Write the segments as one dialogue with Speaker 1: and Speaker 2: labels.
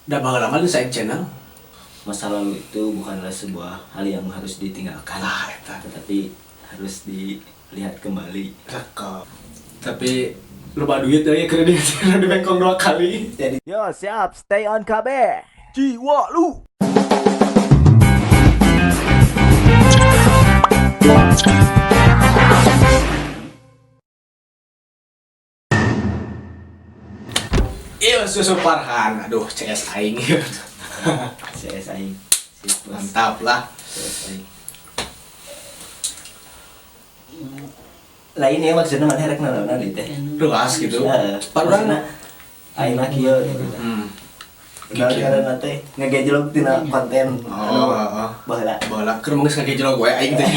Speaker 1: Da baheula mah di side channel.
Speaker 2: Masa lalu itu bukanlah sebuah hal yang harus ditinggalkan,
Speaker 1: Lah eta.
Speaker 2: Tetapi harus dilihat kembali.
Speaker 1: Cakep. Tapi loba duit euy kredit di bengkong 2 kali.
Speaker 2: Jadi
Speaker 3: Yo, siap, stay on KB. Jiwa lu.
Speaker 1: Iya, susu Farhan. Aduh, CS aing.
Speaker 2: CS aing. Sip, bos.
Speaker 1: Mantap lah.
Speaker 2: CS aing. Lain ya maksudnya mana rek naon di teh.
Speaker 1: Luas gitu.
Speaker 2: Heeh.
Speaker 1: Pan urang
Speaker 2: Maksudna aing mah kieu gitu. Kenal karena teh ngegejlok tina konten.
Speaker 1: Oh, heeh.
Speaker 2: Baheula.
Speaker 1: Baheula keur geus ngagejlok we aing teh.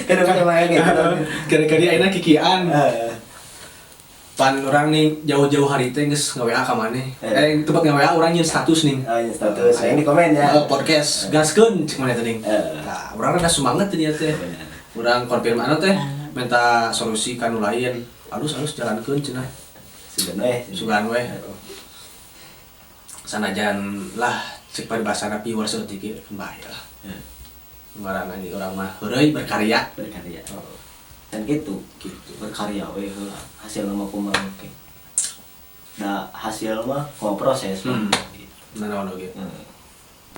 Speaker 2: Kan udah mah ngegejlok.
Speaker 1: Kira-kira aingna kikian.
Speaker 2: Heeh.
Speaker 1: Pan urang nih jauh-jauh hari teh geus nge-WA ka maneh.
Speaker 2: Eh.
Speaker 1: Tempat nge-WA urang nyeun status nih.
Speaker 2: Oh, ini status. Aing di komen ya.
Speaker 1: Podcast gaskeun cek maneh teh ning.
Speaker 2: Eh.
Speaker 1: Nah, urang rada semangat teh nya teh. Urang konfirmasi teh minta solusi ka nu lain. Alus-alus jalankeun cenah.
Speaker 2: Sugan we.
Speaker 1: Sugan we. Sanajan lah cek paribasana viewers saeutik ge bae lah. Ngaranna ge urang mah heureuy berkarya.
Speaker 2: Berkarya. Dan gitu,
Speaker 1: Gitu.
Speaker 2: Berkarya we heula. Hasil mah kumaha oke. Da hasil mah kumaha proses mah.
Speaker 1: Nah, naon oge.
Speaker 2: Heeh.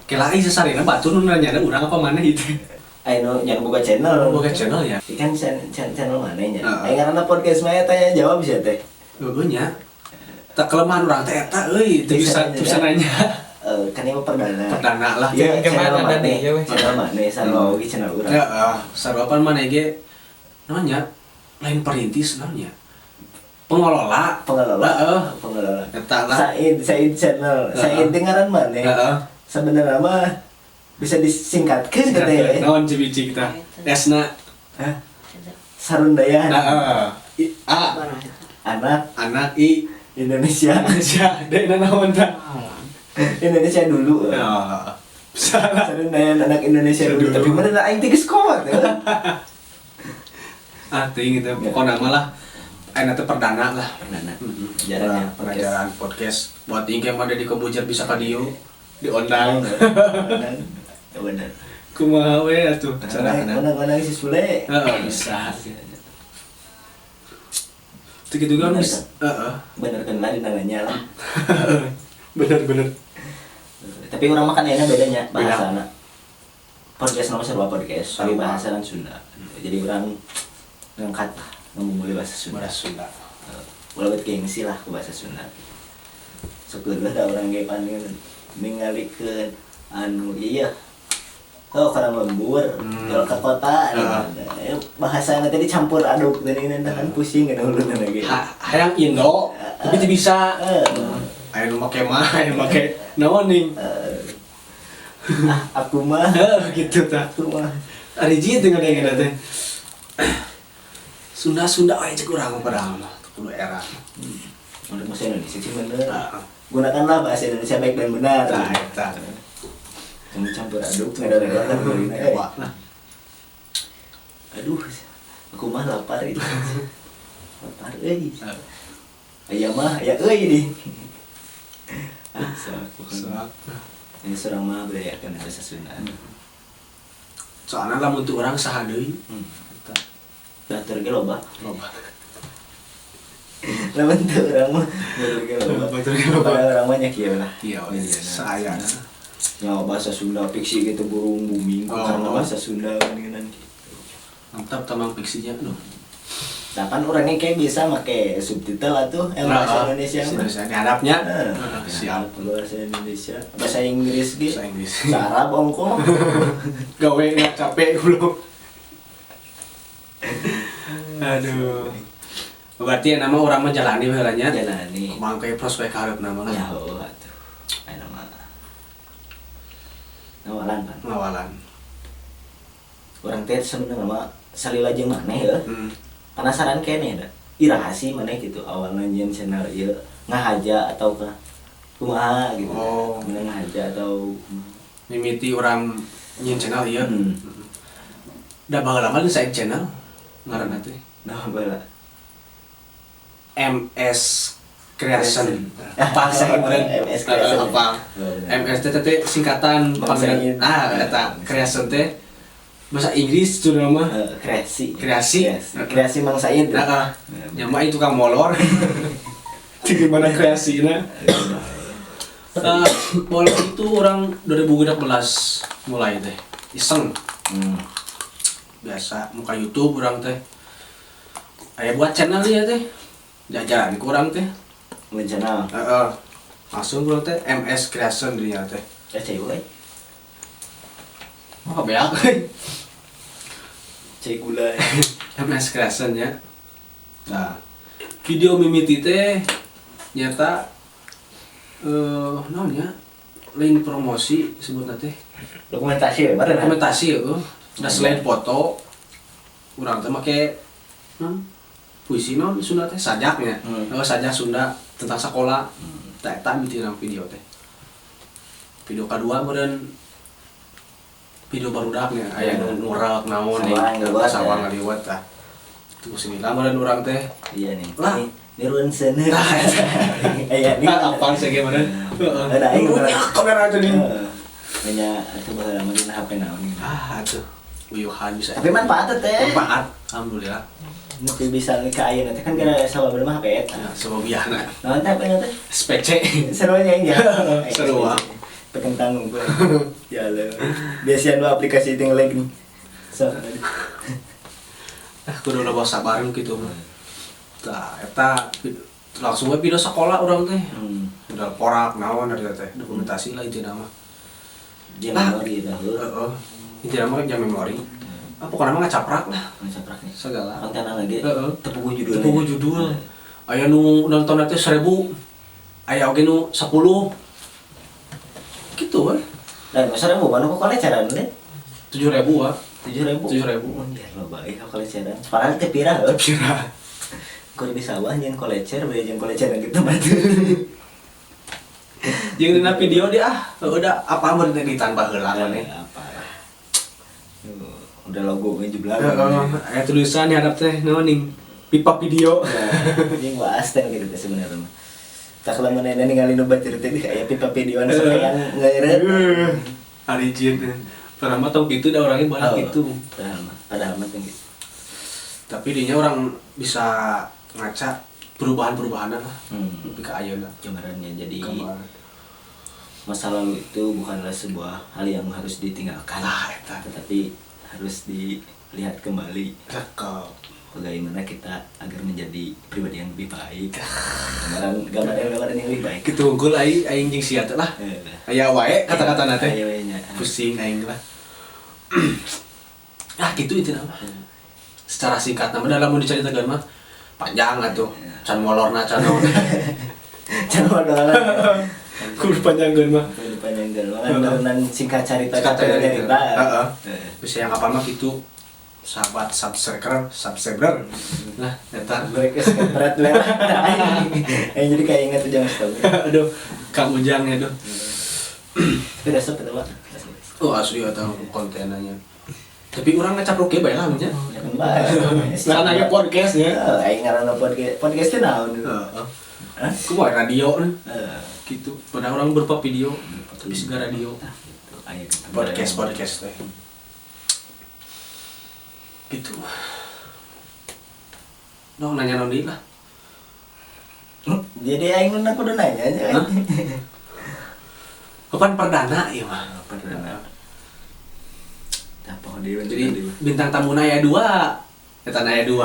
Speaker 1: Kela ai sesarina batur nu nanyana urang apa maneh ieu teh.
Speaker 2: Ayo jangan buka channel.
Speaker 1: Buka channel ya.
Speaker 2: Ikan channel mana nya?
Speaker 1: Heeh.
Speaker 2: Ayo karena podcast mah tanya jawab sih teh.
Speaker 1: Heueuh nya. Tak kelemahan urang teh eta euy, teu bisa
Speaker 2: Bisa
Speaker 1: teu bisa nanya.
Speaker 2: Kan ini mah perdana.
Speaker 1: Perdana lah.
Speaker 2: Iya,
Speaker 4: Yang
Speaker 2: channel
Speaker 4: kemana
Speaker 2: mana?
Speaker 4: nih, ya, weh.
Speaker 2: Channel mana? Sarua oge channel urang.
Speaker 1: Heeh, sarua pan maneh ge naon nya? Lain perintis naon nya? Pengelola.
Speaker 2: Pengelola.
Speaker 1: Heeh.
Speaker 2: Pengelola.
Speaker 1: Eta lah.
Speaker 2: Said channel.
Speaker 1: Heeh.
Speaker 2: Said dengaran mana?
Speaker 1: Heeh.
Speaker 2: Sebenarnya mah bisa disingkatkeun teh ya.
Speaker 1: Naon cibicik tah? Esna.
Speaker 2: Hah? Sarundayan.
Speaker 1: Heeh. I A
Speaker 2: Anak
Speaker 1: anak I
Speaker 2: Indonesia.
Speaker 1: Indonesia D na naon tah?
Speaker 2: Indonesia dulu.
Speaker 1: Ya. Salah.
Speaker 2: Sarundayan anak Indonesia dulu.
Speaker 1: Dulu.
Speaker 2: Tapi mana aing teh geus kuat ya.
Speaker 1: Ah, teuing gitu. Pokokna mah lah ayeuna teh perdana lah.
Speaker 2: Perdana. Jarang ya podcast.
Speaker 1: Pelajaran podcast. Buat ingke mah di Kebujer bisa ka dieu diondang.
Speaker 2: Benar. Benar.
Speaker 1: Kumaha we atuh acarana.
Speaker 2: Undang-undang si Sule.
Speaker 1: Heeh, bisa. Teu kitu kan bisa. Heeh.
Speaker 2: Bener kan lah dinanya lah.
Speaker 1: Bener bener.
Speaker 2: Tapi orang makan enak bedanya
Speaker 1: Beda.
Speaker 2: bahasana. Podcast nama serba podcast, tapi
Speaker 1: Sarua.
Speaker 2: bahasa kan Sunda. Jadi orang ngangkat lah, ngomong bahasa Sunda.
Speaker 1: Bahasa Sunda.
Speaker 2: Ulah bet gengsi lah ke bahasa Sunda. Sok geuleuh da urang ge pan ningalikeun anu iya. Oh, karang lembur, jual ke kota, bahasa nanti dicampur aduk dan ini kan pusing kan ulun lagi.
Speaker 1: Hayang Indo, tapi teu bisa. Aya nu make mah, aya nu make naon ning.
Speaker 2: Aku mah
Speaker 1: Gitu tah.
Speaker 2: Aku mah.
Speaker 1: Ari jieu teh ngadengena teh. Sunda-Sunda we cek urang padahal mah kudu era.
Speaker 2: Untuk bahasa Indonesia sih bener.
Speaker 1: Heeh.
Speaker 2: Gunakanlah bahasa Indonesia baik dan benar.
Speaker 1: Tah eta.
Speaker 2: Jangan campur aduk, ngada-ngada kan begini.
Speaker 1: Wah. Lah.
Speaker 2: Aduh, aku mah lapar itu. Lapar euy. Aya mah, aya euy nih. Ah, sok.
Speaker 1: Sok.
Speaker 2: Ini seorang mah budayakan bahasa Sunda.
Speaker 1: Soalna lamun teu urang saha deui. Eta.
Speaker 2: Batur ge loba.
Speaker 1: Loba.
Speaker 2: Lamun teu urang mah batur ge loba.
Speaker 1: Batur ge loba.
Speaker 2: Padahal urang mah nya kieu lah.
Speaker 1: Iya, saayana.
Speaker 2: Ya bahasa Sunda fiksi gitu burung booming
Speaker 1: Oh.
Speaker 2: karena bahasa Sunda kan gitu.
Speaker 1: Mantap tamang fiksinya aduh.
Speaker 2: Nah kan orangnya kayak bisa make subtitle atuh bahasa Indonesia mah.
Speaker 1: Indonesia diharapnya.
Speaker 2: Heeh.
Speaker 1: Siap.
Speaker 2: Bahasa Indonesia, bahasa Inggris ge.
Speaker 1: Bahasa Inggris.
Speaker 2: Bahasa Arab ongko.
Speaker 1: Gawe nggak capek belum. Aduh. Berarti ya nama orang menjalani heula nya.
Speaker 2: Jalani.
Speaker 1: Kumaha kayak prospek hareup nama lah.
Speaker 2: Ya heuh atuh. Aya mah. Ngawalan pan.
Speaker 1: Ngawalan.
Speaker 2: Urang teh sebenarnya mah salila jeung maneh heuh. Penasaran keneh da. Iraha sih maneh gitu awalna nyieun channel ieu ngahaja atau kah kumaha gitu.
Speaker 1: Oh.
Speaker 2: Menang ngahaja atau kumaha.
Speaker 1: Mimiti urang nyieun channel ieu. Da baheula mah di side channel ngaranna teh.
Speaker 2: Nah, baheula.
Speaker 1: MSK Creation. Apa sih
Speaker 2: MS Creation.
Speaker 1: Apa? MS teh teh singkatan panggilan. Ah, eta Creation teh bahasa Inggris itu nama.
Speaker 2: Kreasi.
Speaker 1: Kreasi.
Speaker 2: Kreasi Mang Said.
Speaker 1: Heeh. Nya mah itu tukang molor. Di gimana kreasina? Molor itu orang 2016 mulai teh. Iseng. Biasa muka YouTube orang teh. Aya buat channel ya teh. Jajaran kurang teh.
Speaker 2: Mun channel.
Speaker 1: Heeh. Langsung kurang teh MS Creation dirinya teh.
Speaker 2: Eh, cai we.
Speaker 1: Oh, beak.
Speaker 2: Cai gula.
Speaker 1: MS Creation ya. Nah, video mimiti teh nyata naon nya? Lain promosi sebutna teh.
Speaker 2: Dokumentasi ya, bareng.
Speaker 1: Dokumentasi heuh. Da selain foto urang teh make naon? Puisi naon Sunda teh sajaknya. Oh, sajak Sunda tentang sekolah. Tah eta mimiti video teh. Video kedua meureun video barudaknya aya nu ngurak naon
Speaker 2: Sawah ngaliwat,
Speaker 1: sawah
Speaker 2: ya.
Speaker 1: ngaliwat tah. Tunggu sini lah meureun urang teh.
Speaker 2: Iya nih.
Speaker 1: Lah.
Speaker 2: Niruan seuneu.
Speaker 1: Nah,
Speaker 2: Aya nih.
Speaker 1: Ah, apaan sih gimana? Heeh.
Speaker 2: Ada aing
Speaker 1: Punya kamera tuh nih.
Speaker 2: Heeh. Banyak atuh baheula mah dina HP naon gitu.
Speaker 1: Ah, atuh. Uyuhan bisa.
Speaker 2: Tapi manfaat teh.
Speaker 1: Manfaat, alhamdulillah.
Speaker 2: Nu bisa ka ayeuna teh kan gara sabab mah HP eta.
Speaker 1: Ya, sababiahna.
Speaker 2: Naon teh HP na teh?
Speaker 1: SPC.
Speaker 2: Seru nya ya.
Speaker 1: Seru, ah.
Speaker 2: Pekentang gue. Jalan. Biasanya dua aplikasi itu nge-lag nih. So.
Speaker 1: Ah, kudu loba sabar gitu mah. Tah, eta langsung we video sekolah urang teh. Udah porak naon dari teh dokumentasi lah intina mah.
Speaker 2: Dia
Speaker 1: Lah.
Speaker 2: memori dah heuh.
Speaker 1: Heeh. Intina mah jam memori. Ah, pokoknya mah ngacaprak lah.
Speaker 2: Ngacaprak nih.
Speaker 1: Segala.
Speaker 2: Kontenan lagi.
Speaker 1: Heeh.
Speaker 2: Teu puguh judulnya.
Speaker 1: Teu puguh judul. Aya nu nonton teh 1000. Aya oge nu 10. Gitu we.
Speaker 2: Dan masa ribu mana kok koleceran deh?
Speaker 1: 7000 ah.
Speaker 2: 7000.
Speaker 1: 7.000.
Speaker 2: Oh, iya lo baik kok koleceran. Padahal teh pira heuh.
Speaker 1: Pira.
Speaker 2: Kudu di sawah nyeun kolecer, bari jeung koleceran gitu mah.
Speaker 1: Jeung dina video dia ah, udah apa mun teh ditambah heula maneh.
Speaker 2: Apa lah. Udah logo nya jeblak.
Speaker 1: Heeh, aya tulisan di hadap teh naon ning pipa video.
Speaker 2: Jeung bahas teh gitu teh sebenarnya mah. Tak lamun aya ningali nu batur teh aya pipa video anu sok hayang ngeureut.
Speaker 1: Alijin. Padahal mah tong kitu da orangnya banyak gitu.
Speaker 2: Padahal mah teh gitu.
Speaker 1: Tapi dinya orang bisa ngaca perubahan-perubahan lah. Lebih ke ayeuna.
Speaker 2: Gambarannya jadi
Speaker 1: Gambaran.
Speaker 2: Masa lalu itu bukanlah sebuah hal yang harus ditinggalkan.
Speaker 1: Lah, eta.
Speaker 2: Tetapi harus dilihat kembali.
Speaker 1: Cakep.
Speaker 2: Bagaimana kita agar menjadi pribadi yang lebih baik. Gambaran yang lebih baik.
Speaker 1: Gitu unggul aing aing jeung sia teh lah. Aya wae kata-katana teh.
Speaker 2: Aya wae nya.
Speaker 1: Pusing aing lah. Ah gitu itu mah. Secara singkat nama dalam mau diceritakan mah panjang atuh. Can molorna can naon.
Speaker 2: Can molorna.
Speaker 1: Kudu panjangkeun mah.
Speaker 2: Kudu panjangkeun mah kan singkat cerita
Speaker 1: Singkat cerita. Heeh.
Speaker 2: Heeh.
Speaker 1: Bisa yang apa mah gitu sahabat subscriber. Nah, eta
Speaker 2: mereka berat lah. Jadi kayak ingat Ujang Story.
Speaker 1: Aduh, Kang Ujang ya, duh.
Speaker 2: Tapi resep itu, Pak.
Speaker 1: Oh, asli atau kontenannya. Tapi orang ngacapruk ge bae lah nya.
Speaker 2: Ya kan bae.
Speaker 1: Nah, aya podcast nya.
Speaker 2: Heeh, aing ngaranna podcast. Podcast teh naon?
Speaker 1: Heeh.
Speaker 2: Hah?
Speaker 1: Kumaha radio nih?
Speaker 2: Heeh.
Speaker 1: Gitu. Padahal orang berupa video, tapi segala radio.
Speaker 2: Gitu. Aya
Speaker 1: Podcast podcast teh. Gitu. Dong nanya non deui lah.
Speaker 2: Jadi aing nu kudu nanya aja.
Speaker 1: Hah? Kapan perdana ieu mah?
Speaker 2: Perdana. Tah poho deui.
Speaker 1: Jadi bintang tamu aya 2. Eta aya 2.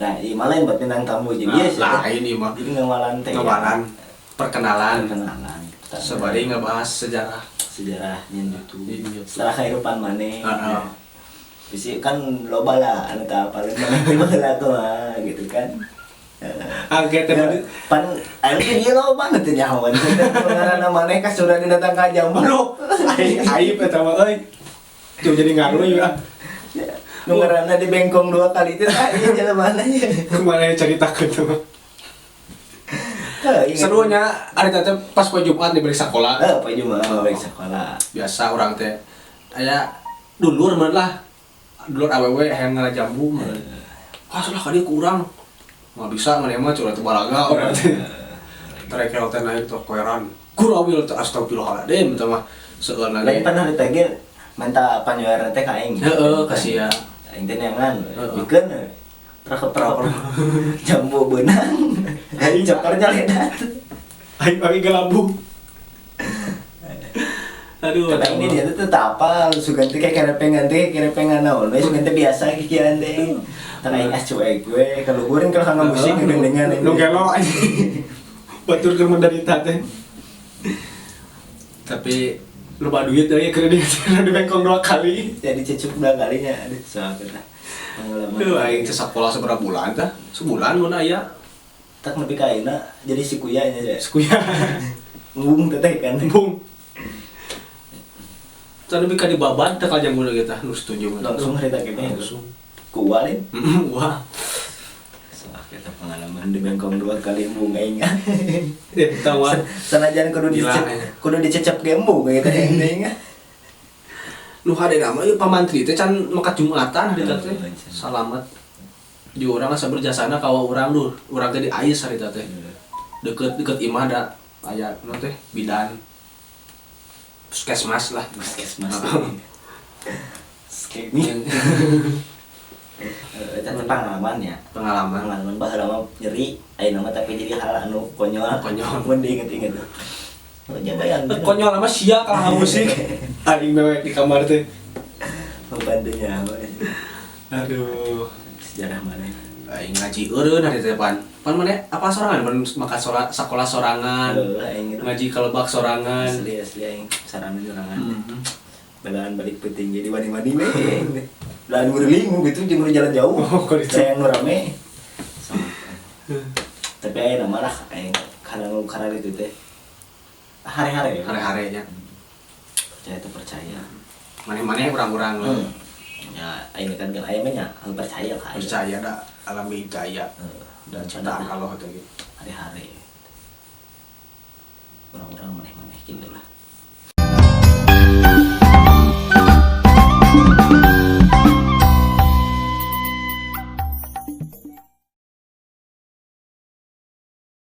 Speaker 2: Nah, ieu mah lain buat bintang tamu jadi
Speaker 1: Nah,
Speaker 2: ya sih.
Speaker 1: lain ieu mah.
Speaker 2: Jadi ngawalan teh.
Speaker 1: Ngawalan, perkenalan.
Speaker 2: Perkenalan.
Speaker 1: Sebari ngebahas sejarah.
Speaker 2: Sejarah nyen YouTube.
Speaker 1: Nyen YouTube.
Speaker 2: Sejarah kehidupan maneh.
Speaker 1: Heeh.
Speaker 2: Bisi kan loba lah anu teu apaleun maneh teh baheula tuh mah gitu kan.
Speaker 1: Oke, teh
Speaker 2: Ya, pan anu teh ieu loba nu teu nyahoan. Ngaranna maneh ka surah datang ka jambu.
Speaker 1: Aduh, aing aib eta mah euy. Tuh jadi ngaruh ya.
Speaker 2: Nu ngaranna di bengkong 2 kali teh ah ieu jelema nya.
Speaker 1: Kemana caritakeun teh mah.
Speaker 2: Heuh, ingat.
Speaker 1: Serunya ari teh pas poe Jumat diberi sekolah.
Speaker 2: Heuh, poe Jumat balik sekolah.
Speaker 1: Biasa orang teh aya dulur meureun lah. Dulur awewe hayang ngala jambu meureun. Wah, salah kali kurang. Nggak bisa maneh mah curhat balaga urang teh. Terekel teh naik tuh koeran. Kurawil teh astagfirullahaladzim teh mah seueurna
Speaker 2: Lain
Speaker 1: ge.
Speaker 2: pernah ditagih minta panyoeran teh ka aing.
Speaker 1: Heeh, ka sia.
Speaker 2: Aing teh neangan,
Speaker 1: Heeh.
Speaker 2: bikeun prakep-prakep jambu beunang. Aing cokor nyaledat.
Speaker 1: Aing aing galabu. Aduh,
Speaker 2: Tapi ini dia tuh tak apa, sugan teh kayak kerepengan teh, kerepengan naon we sugan teh biasa kikian teh. Tah aing ah cuek we, kaluhureun kalau kanggo musik ngegendengan aing.
Speaker 1: Nu gelo anjing. Batur keur menderita teh. Tapi loba duit deui kredit di bengkong 2 kali.
Speaker 2: Jadi cecuk dua kalinya, aduh soal kita pengalaman.
Speaker 1: Aduh, aing teh sakola sabaraha bulan tah? Sebulan mun aya.
Speaker 2: Tak nepi ka ayeuna jadi si kuya nya saya.
Speaker 1: Sekuya.
Speaker 2: Embung teteh kan.
Speaker 1: Embung. Tadi lebih ka dibabat teh ka jambuna kita nu setuju mah.
Speaker 2: Langsung harita kene.
Speaker 1: Langsung.
Speaker 2: Kualin.
Speaker 1: Wah.
Speaker 2: Soal kita pengalaman di bengkong 2 kali embung aing.
Speaker 1: Eh, tahu ah.
Speaker 2: Sanajan kudu
Speaker 1: Gila,
Speaker 2: dicecep,
Speaker 1: eh.
Speaker 2: kudu dicecep ge embung gitu aing teh.
Speaker 1: Nu hade mah ieu pamantri teh can mekat Jumatan harita teh.
Speaker 2: Oh, can.
Speaker 1: Salamet. Di urang asa berjasana ka urang duh. Urang teh di ais harita teh. Deket-deket imah da aya naon teh bidan. Puskesmas lah.
Speaker 2: Puskesmas. Skemi. Eta teh pengalaman ya.
Speaker 1: Pengalaman.
Speaker 2: Pengalaman baheula mah nyeri, ayeuna mah tapi jadi hal anu konyol.
Speaker 1: Konyol.
Speaker 2: Mun diinget-inget. Oh, nya bayangkeun.
Speaker 1: Konyol lama sia ka musik. Aing mewek di kamar teh.
Speaker 2: Membantunya.
Speaker 1: Aduh.
Speaker 2: Sejarah mana?
Speaker 1: Aing ngaji eureun hari teh pan. Pan mana apa sorangan pan maka sakola sorangan.
Speaker 2: Heuh, aing itu.
Speaker 1: Ngaji ka lebak sorangan.
Speaker 2: Asli asli aing sarana sorangan.
Speaker 1: Mhm.
Speaker 2: Belaan balik penting jadi wani-wani we. Belaan nguriling gitu jeung nu jalan jauh.
Speaker 1: Oh, kok itu.
Speaker 2: Saya nu rame. Sama. Tapi aing mah lah aing karena itu teh hare-hare.
Speaker 1: Hare-harenya.
Speaker 2: Percaya itu percaya.
Speaker 1: Maneh-maneh urang-urang.
Speaker 2: Ya, aing kan kan aing mah nya percaya lah. Aing.
Speaker 1: Percaya da alam hidayah.
Speaker 2: Heeh.
Speaker 1: Dan ciptaan Allah teh gitu.
Speaker 2: Hare-hare. Orang-orang maneh-maneh gitu lah.